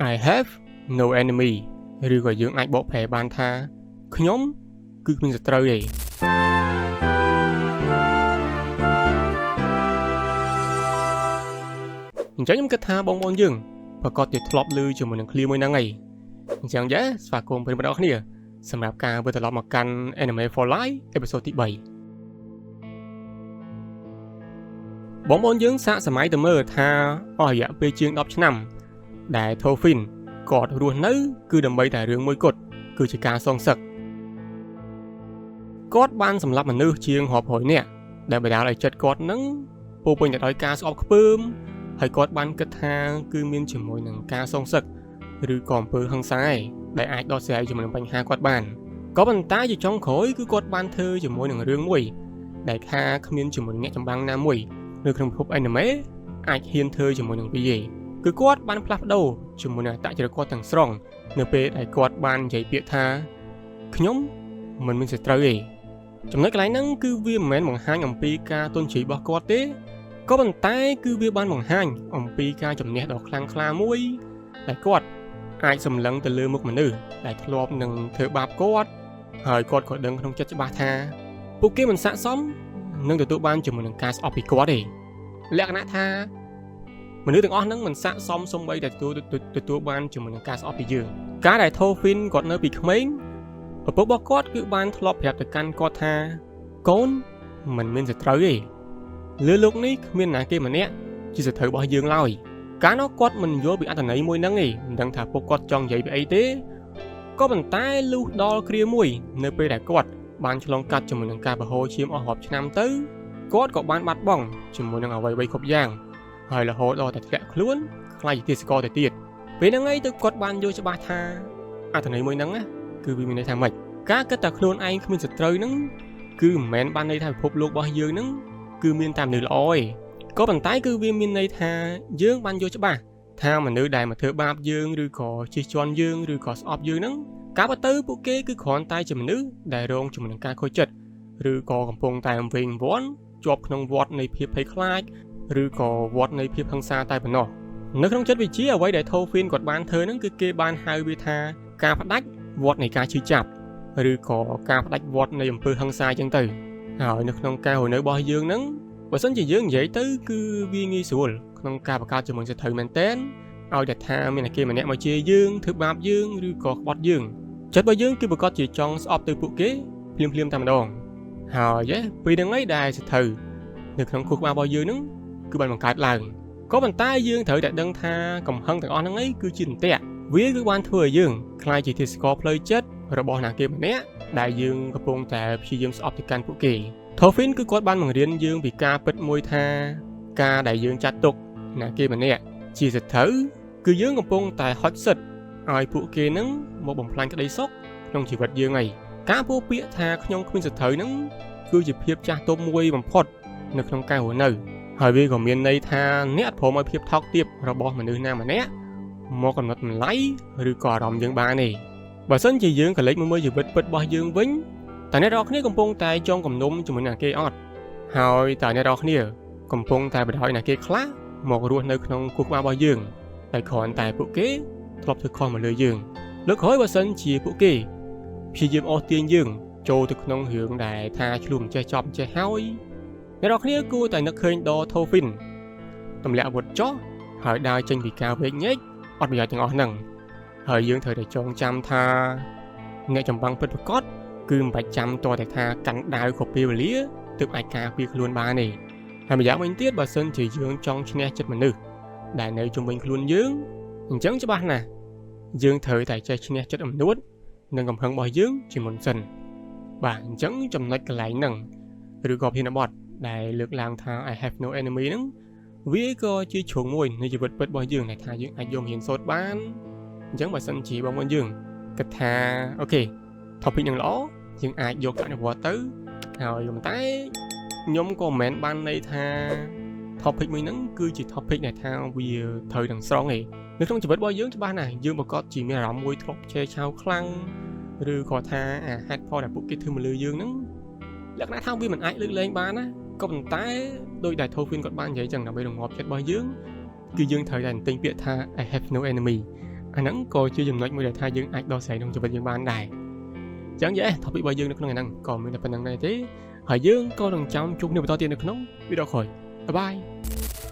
I have no enemy ឬក៏យើងអាចបកប្រែបានថាខ្ញុំគឺគ្មានសត្រូវទេអញ្ចឹងខ្ញុំគិតថាបងប្អូនយើងប្រកាសជាធ្លាប់ឮជាមួយនឹងឃ្លាមួយហ្នឹងហើយអញ្ចឹងយ៉ាស្វាគមន៍ប្រិយមិត្តទាំងអស់គ្នាសម្រាប់ការវិលត្រឡប់មកកាន់ Anime for Life episode ទី3បងប្អូនយើងសាកសម័យទៅមើលថាអស់រយៈពេលជាង10ឆ្នាំដែល Thorfinn គាត់រស់នៅគឺដើម្បីតែរឿងមួយគត់គឺជាការសងសឹកគាត់បានសម្លាប់មនុស្សជាងរាប់រយនាក់ដែលបណ្ដាលឲ្យចិត្តគាត់នឹងពោពេញទៅដោយការស្អប់ខ្ពើមហើយគាត់បានគិតថាគឺមានជាមួយនឹងការសងសឹកឬក៏អំពើហិង្សាឯងដែលអាចដោះស្រាយជាមួយនឹងបញ្ហាគាត់បានក៏ប៉ុន្តែជាចុងក្រោយគឺគាត់បានធ្វើជាមួយនឹងរឿងមួយដែលថាគ្មានជាមួយនឹងអ្នកចម្បាំងណាមួយនៅក្នុងពិភព anime អាចហ៊ានធ្វើជាមួយនឹងវាទេគឺគាត់បានផ្លាស់ប្ដូរជាមួយនឹងអត្តចរិតគាត់ទាំងស្រុងនៅពេលដែលគាត់បាននិយាយពាក្យថាខ្ញុំមិនមានសត្រូវទេចំណុចកន្លែងហ្នឹងគឺវាមិនមែនបង្ហាញអំពីការទន់ជ្រាយរបស់គាត់ទេក៏ប៉ុន្តែគឺវាបានបង្ហាញអំពីការជំនះដ៏ខ្លាំងក្លាមួយដែលគាត់អាចសម្លឹងទៅលើមុខមនុស្សដែលធ្លាប់នឹងធ្វើបាបគាត់ហើយគាត់ក៏ដឹងក្នុងចិត្តច្បាស់ថាពួកគេមិនស័ក្តិសមនឹងទទួលបានជាមួយនឹងការស្អប់ពីគាត់ទេលក្ខណៈថាមនុស្សទាំងអស់ហ្នឹងមិនស័ក្តិសមសូម្បីតែទទួលបានជាមួយនឹងការស្អប់ពីយើងការដែល Thorfinn គាត់នៅពីក្មេងឪពុករបស់គាត់គឺបានធ្លាប់ប្រាប់ទៅកាន់គាត់ថាកូនមិនមានសត្រូវទេលើលោកនេះគ្មានណាគេម្នាក់ជាសត្រូវរបស់យើងឡើយកាលនោះគាត់មិនយល់ពីអត្ថន័យមួយហ្នឹងទេមិនដឹងថាពុកគាត់ចង់និយាយពីអីទេក៏ប៉ុន្តែលុះដល់គ្រាមួយនៅពេលដែលគាត់បានឆ្លងកាត់ជាមួយនឹងការបរហូរឈាមអស់រាប់ឆ្នាំទៅគាត់ក៏បានបាត់បង់ជាមួយនឹងអ្វីៗគ្រប់យ៉ាងហើយរហូតដល់តែធ្លាក់ខ្លួនក្លាយជាទាសករទៅទៀតពេលហ្នឹងឯងទៅគាត់បានយល់ច្បាស់ថាអត្ថន័យមួយហ្នឹងណាគឺវាមានន័យថាម៉េចការគិតតែខ្លួនឯងគ្មានសត្រូវហ្នឹងគឺមិនមែនបានន័យថាពិភពលោករបស់យើងហ្នឹងគឺមានតែមនុស្សល្អទេក៏ប៉ុន្តែគឺវាមានន័យថាយើងបានយល់ច្បាស់ថាមនុស្សដែលមកធ្វើបាបយើងឬក៏ជិះជាន់យើងឬក៏ស្អប់យើងហ្នឹងការពិតទៅពួកគេគឺគ្រាន់តែជាមនុស្សដែលរងជាមួយនឹងការខូចចិត្តឬក៏កំពុងតែវែងវាន់ជាប់ក្នុងវដ្តនៃភាពភ័យខ្លាចឬក៏វដ្តនៃភាពហិង្សាតែប៉ុណ្ណោះនៅក្នុងចិត្តវិទ្យាអ្វីដែល Thorfinn គាត់បានធ្វើហ្នឹងគឺគេបានហៅវាថាការផ្ដាច់វដ្តនៃការឈឺចាប់ឬក៏ការផ្ដាច់វដ្តនៃអំពើហិង្សាអញ្ចឹងទៅហើយនៅក្នុងការរស់នៅរបស់យើងហ្នឹងបើសិនជាយើងនិយាយទៅគឺវាងាយស្រួលក្នុងការបង្កើតជាមួយសត្រូវមែនតែនឲ្យតែថាមានតែគេម្នាក់មកជេរយើងធ្វើបាបយើងឬក៏ក្បត់យើងចិត្តរបស់យើងគឺប្រកាសជាចង់ស្អប់ទៅពួកគេភ្លាមៗតែម្ដងហើយពេលហ្នឹងឯងដែលសត្រូវនៅក្នុងខួរក្បាលរបស់យើងហ្នឹងគឺបានបង្កើតឡើងក៏ប៉ុន្តែយើងត្រូវតែដឹងថាកំហឹងទាំងអស់ហ្នឹងឯងគឺជាអន្ទាក់វាគឺបានធ្វើឲ្យយើងក្លាយជាទាសករផ្លូវចិត្តរបស់ណាគេម្នាក់ដែលយើងកំពុងតែព្យាយាមស្អប់ទៅកាន់ពួកគេ Thorfinn គឺគាត់បានបង្រៀនយើងពីការពិតមួយថាការដែលយើងចាត់ទុកណាគេម្នាក់ជាសត្រូវគឺយើងកំពុងតែហុចសិទ្ធឲ្យពួកគេនឹងមកបំផ្លាញក្តីសុខក្នុងជីវិតយើងឯងការពោលពាក្យថាខ្ញុំគ្មានសត្រូវនឹងគឺជាភាពចាស់ទុំមួយបំផុតនៅក្នុងការរស់នៅហើយវាក៏មានន័យថាអ្នកអត់ព្រមឲ្យភាពថោកទាបរបស់មនុស្សណាម្នាក់មកកំណត់តម្លៃឬក៏អារម្មណ៍យើងបានទេបើសិនជាយើងក៏លេចមកមើលជីវិតពិតរបស់យើងវិញតើអ្នករាល់គ្នាកំពុងតែចងគំនុំជាមួយនឹងគេអត់ហើយតើអ្នករាល់គ្នាកំពុងតែបណ្ដោយណាគេខ្លះមករស់នៅក្នុងខួរក្បាលរបស់យើងតែគ្រាន់តែពួកគេធ្លាប់ធ្វើខុសមកលើយើងលើកក្រោយបើសិនជាពួកគេព្យាយាមអូសទាញយើងចូលទៅក្នុងរឿងដែលថាឆ្លួមិនចេះចប់ចេះហើយអ្នករាល់គ្នាគួរតែនឹកឃើញដល់ Thorfinn ទម្លាក់អាវុធចុះហើយដើរចេញពីការវែកញែកអត់ប្រយោជន៍ទាំងអស់ហ្នឹងហើយយើងត្រូវតែចងចាំថាអ្នកចម្បាំងពិតប្រាកដគឺមិនបាច់ចាំតតែថាកាន់ដាវគ្រប់ពេលវេលាទើបអាចការពារខ្លួនបានទេហើយម្យ៉ាងវិញទៀតបើសិនជាយើងចង់ឈ្នះចិត្តមនុស្សដែលនៅជុំវិញខ្លួនយើងអញ្ចឹងច្បាស់ណាស់យើងត្រូវតែចេះឈ្នះចិត្តអំនួតនិងកំហឹងរបស់យើងជាមុនសិនបាទអញ្ចឹងចំណុចកន្លែងហ្នឹងឬក៏ភានបទដែលលើកឡើងថា I have no enemy ហ្នឹងវាក៏ជាជ្រុងមួយនៃជីវិតពិតរបស់យើងដែលថាយើងអាចយកមករៀនសូត្របានអញ្ចឹងបើសិនជាបងប្អូនយើងគិតថាOK topic នឹងល្អយើងអាចយកទៅអនុវត្តទៅហើយប៉ុន្តែខ្ញុំក៏មិនមែនបានន័យថា topic មួយហ្នឹងគឺជា topic ដែលថាវាត្រូវទាំងស្រុងទេនៅក្នុងជីវិតរបស់យើងច្បាស់ណាស់យើងប្រកាសជាមានអារម្មណ៍មួយធ្លាប់ឆេឆាវខ្លាំងឬក៏ថាអាហេតុផលដែលពួកគេធ្វើមកលើយើងហ្នឹងលក្ខណៈថាវាមិនអាចលើកលែងបានណាក៏ប៉ុន្តែដោយដែល Thorfinn គាត់បាននិយាយចឹងដើម្បីរងាប់ចិត្តរបស់យើងគឺយើងត្រូវតែទិញពាក្យថា I have no enemy អាហ្នឹងក៏ជាចំណុចមួយដែលថាយើងអាចដោះស្រាយក្នុងជីវិតយើងបានដែរអញ្ចឹងយេ topic របស់យើងនៅក្នុងថ្ងៃហ្នឹងក៏មានតែប៉ុណ្្នឹងដែរទេហើយយើងក៏នឹងចាំជួបគ្នាបន្តទៀតនៅក្នុងវីដេអូក្រោយ។ Bye bye.